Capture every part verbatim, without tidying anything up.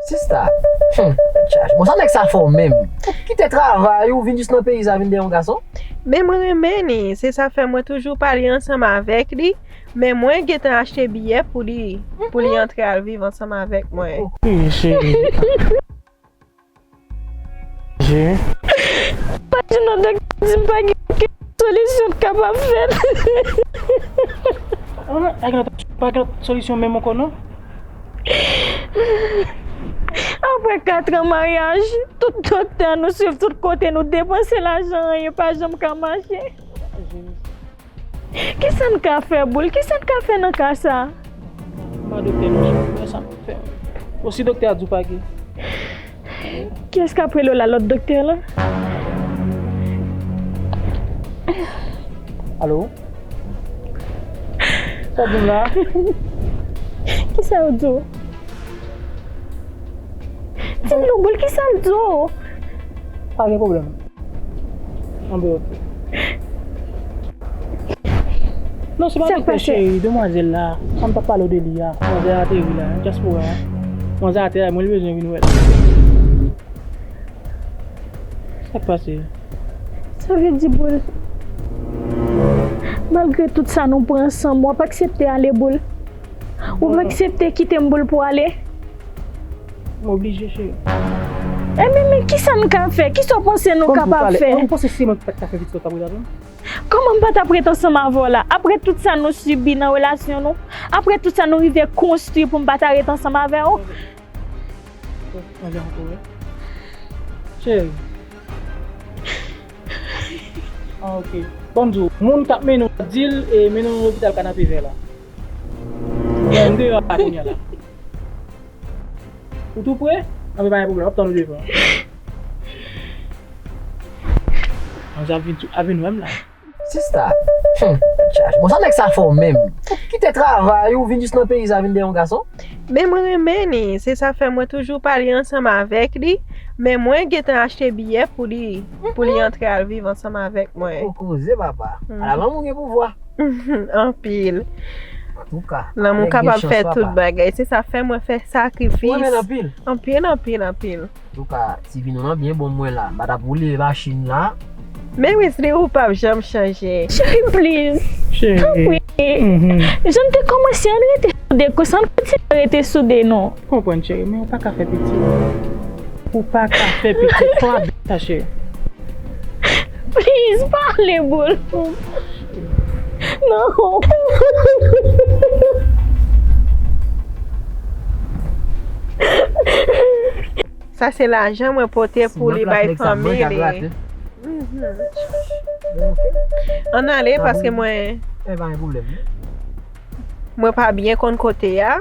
Sista, hmm, tèt chaje. Bon, sa nèg sa fè w menm? Ou kite travay ou vin jis nan peyi sa vin dèyè yon gason? Men mwen renmen li, se sa fè mwen toujou pale ansanm avèk li, men mwen gentan achte biyè pou li, pou li antre al viv ansanm avèk mwen. Wi, cheri. Je. Pa di non, doktè di m pa gen okenn solisyon k kapab fèt. Ah, pa gen lòt, pa gen lòt solisyon menm ankò non. Apre kat an maryaj, tout doktè nou swiv, tout kote nou depanse lajan, anyen pa janm ka mache. Kisa n ka fè, Boul? Kisa n ka fè nan ka sa? Pa doktè non, cheri, wè sa m fè. Bon, si doktè a di w pa gen. Kiyès k ap rele w la, lòt doktè lan? Alo? Sa w di m la? Kisa yo di w? Di m non, Boul, kisa l di w? Pa gen pwoblèm. Anben, oke. Non, se pa doktè, cheri, demwazèl la. Sa m t ap pale w de li a. Manzè a ateri la, dyaspora a. Manzè a ateri la, mwen li bezwen vin wè l. Sa k pase? Sa vle di, Boul, malgre tout sa nou pran ansanm, w ap aksepte ale, Boul? Ou p aksepte kite m, Boul, pou ale? M oblije, cheri. Ebyen, men kisa n ka fè? Kisa w panse nou kapab fè? Ou panse se mwen ki pa t ka fè pitit ou t ap ret avè m? Kòman m pa t ap ret ansanm avè w la? Apre tout sa nou sibi nan relasyon nou, apre tout sa nou rive konstwi pou m pa ta ret ansanm avè w? Anlè ankò, wi. Cheri. Ah, oke. Ban m di w, moun k ap mennen w, di l, e, mennen w nan lopital Kanapevè la. M deyò a kounye a la. Ou tou pre? Anben, pa gen pwoblèm, m ap tann ou devan. Manzè ap vin tou, ap vin wè m la. Sista, hmm, tèt chaje. Bon, sa nèg sa fè w menm? Ou kite travay ou vin jis nan peyi sa vin dèyè yon gason? Men mwen renmen li, se sa fè mwen toujou pale ansanm avèk li, men mwen gentan achte biyè pou li, pou li antre al viv ansanm avèk mwen. Ou koze, papa. Ala lanmou gen pouvwa. Anpil. Antouka, lanmou kapab fè tout bagay. Se sa fè mwen fè sakrifis. Ou renmen l anpil? Anpil, anpil, anpil. Antouka, Steven, ou nan byen bon mwen la. M pa t ap woule machin la. Men Wesley, ou p ap janm chanje. Cheri, please. Cheri. Tanpri. Jan n te kòmanse, ann rete soude konsa, ann kontinye rete soude, non. Konprann, cheri, men ou pa ka fè pitit. Ou pa ka fè pitit. Fò w ap byen sa, cheri. Please, pale, Boul. Non. Sa se lajan mwen pote pou li bay fanmi li. Ann ale, paske mwen, mwen pa byen konn kote a.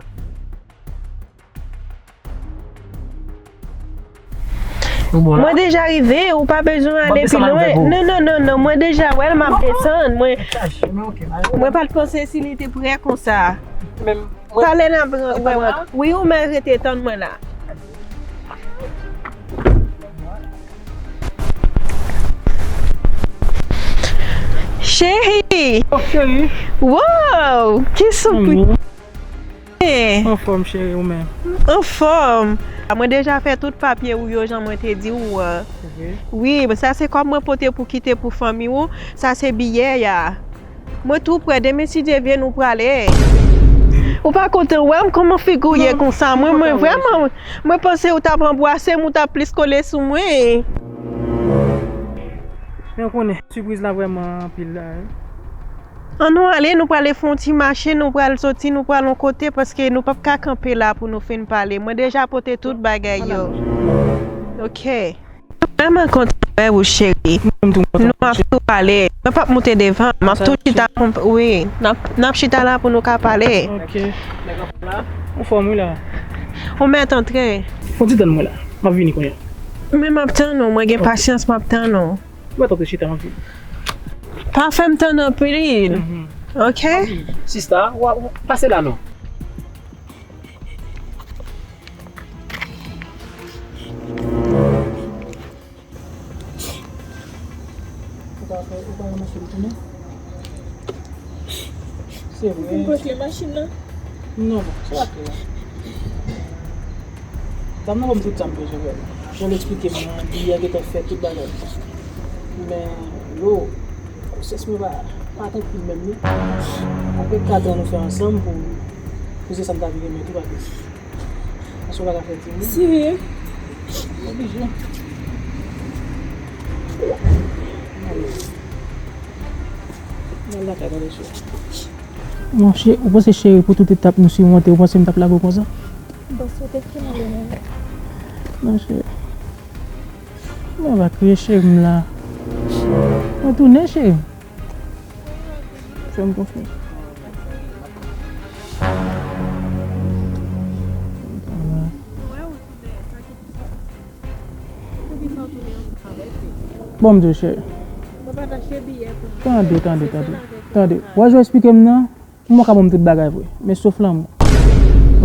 Mwen deja rive, ou pa bezwen ale pi lwen. Non, non, non, non, mwen deja wè l, m ap desann. Mwen, mwen pa t panse si li te prè konsa. Talè n ap wè, wè. Wi, ou mèt rete tann mwen la. Cheri! Oh, cheri! Wow! Ki sipriz! Anfòm, cheri, ou menm? Anfòm! Mwen deja fè tout papye ou yo jan mwen te di ou an. Wi, sa se kòb mwen pote pou kite pou fanmi ou. Sa se biyè a. Mwen tou prè, demen si Dye vle nou prale. Ou pa kontan wè m kòman figi w ye konsa? Mwen, mwen vrèman, mwen panse ou t ap anbwase m, ou t ap plis kole sou mwen. Men w konnen, sipriz la vrèman anpil la, wi. Ann nou ale, nou prale fè yon ti mache, nou pral soti, nou pral yon kote, paske nou p ap ka kanpe la pou nou fin pale. Mwen deja pote tout bagay yo. Ok. Mwen vrèman kontan wè ou, cheri. Nou ap tou pale. Mwen p ap moute devan. M ap tou chita pou m, wi. N ap, n ap chita la pou nou ka pale. Ok. Ou fòm wi la. Ou mèt antre. Fon ti tann mwen la. M ap vini kounye a. Men m ap tann ou. Mwen gen pasyans, m ap tann ou. Ou mèt antre chita, m ap vini. Pa fè m tann anpil. Ok? Sista, w a, w a, pase la non. Ou pa, ou pa ranmase l tou non? Se vre. Ou vin branche machin nan? Non, bon, se pa kle a. Sa m nan ban m tout sa m bezwen, frè. Jan l eksplike m nan, biyè gentan fèt, tout bagay. Men, yo, konsyans mwen pa, pa trankil menm, non. Apre kat an nou fè ansanm pou, pou se sa m ta vin renmen tou, pa plis. Paske w pa ka fè timoun. Serye? M oblije. M al lakay, tande, cheri. Monchè, ou panse, cheri, pou tout etap nou simonte, ou panse m t ap lage w konsa? Bon, sou te fin ale menm. Non, cheri. Mwen va kriye, cheri m la. Mwen tounen, cheri. Fè m konfyans. Bon, m di w, cheri. Tande, tande, tande. Tande. Wè jan w eksplike m nan? Mwen ka ban m tout bagay vre, men sof lanmou.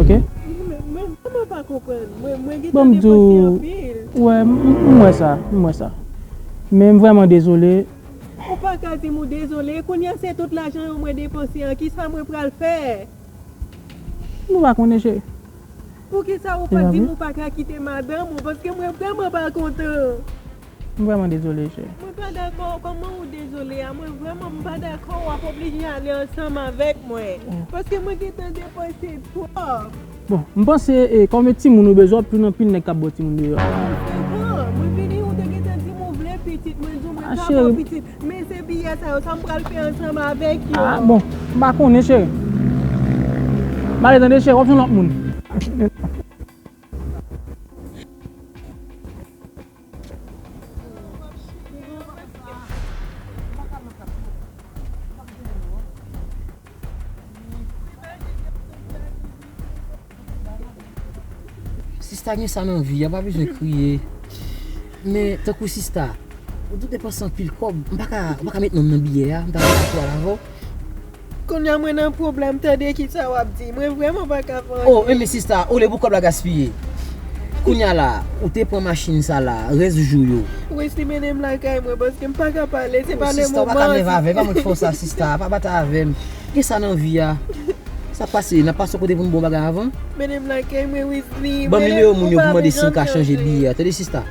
Oke? Mwen, mwen vrèman pa konprann. Mwen, mwen gentan depanse anpil. Wè, m, m, m wè sa, m wè sa. Men m vrèman dezole. Ou pa ka di m ou dezole. Kounye a se tout lajan yo mwen depanse an. Kisa mwen pral fè? Nou pa konnen, cheri. Poukisa ou pa di m ou pa ka kite madanm ou? Paske mwen vrèman pa kontan. M vrèman dezole, cheri. Mwen pa dakò. Kòman ou dezole a? Mwen vrèman m pa dakò w ap oblije ale ansanm avèk mwen. Paske mwen gentan depanse twòp. Bon, m panse, e, kòm e timoun ou bezwen, w ap jwenn anpil nèg k ap ba w timoun deyò. Mwen vini, ou te gentan di m ou vle pitit, mwen di w mwen pa ba w pitit. Men se biyè sa yo, sa m pral fè ansanm avèk yo? Ah, bon, m pa konnen, cheri. M ale tande, cheri, w ap jwenn lòt moun. Sista gen sa nan vi a, pa bezwen kriye. Men, tankou sista, ou tou depanse anpil kòb, m pa ka, m pa ka met non m nan biyè a, m ta dakò avè w. Kounye a mwen nan pwoblèm, tande kisa w ap di. Mwen vrèman pa ka fè anyen. Oh, men sista, olye pou kòb la gaspiye. Kounye a la, ou te pran machin sa la, rès jou yo. Wesley mennen m lakay mwen, paske m pa ka pale, se pa le moman. Oh, sista, ou pa ka nève avè m, pa mwen ki fè w sa, sista, pa batay avè m. Gen sa nan vi a. Sa pase, n ap pase yon kote pou n bon bagay avan. Mennen m lakay mwen, Wesley. Ban m nimewo moun yo pou mande si m ka chanje biyè a. Tande, sista.